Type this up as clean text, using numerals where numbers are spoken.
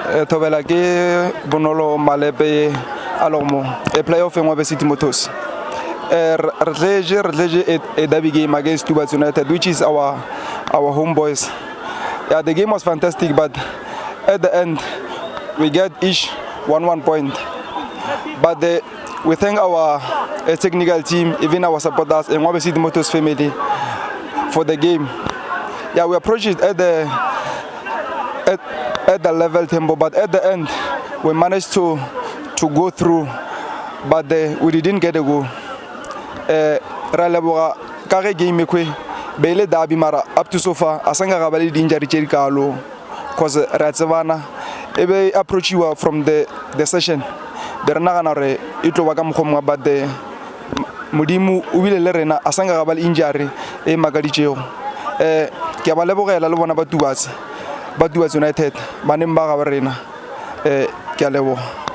Eh, Thobela ke Bonolo Malepe a lego mo a player of Ngwabe City Motors. Eh, re re tletše re tletše a, a derby game against Tubatse United which is our our home boys. Yeah, the game was fantastic but at the end we get each 1-1 point. But the, we thank our technical team, even our supporters and Ngwabe City Motors family for the game. Yeah, we approached it at the at, at the level tempo, but at the end we managed to to go through, but the, we didn't get a goal. Eh, ra leboga ka ge game ekwe be e le derby mara up to so far a sanka ga ba le di-injury tše di kalo cause re a tsebana e be e approachiwa from the, the session be re nagana gore e tlo ba ka mokgwa mongwe but the modimo o bile le rena a sanka ga ba le injury e makaditšego um ke a ba lebogela le bona ba Tubatse ba Tubatse United baneng ba ga ba rena um ke a leboga.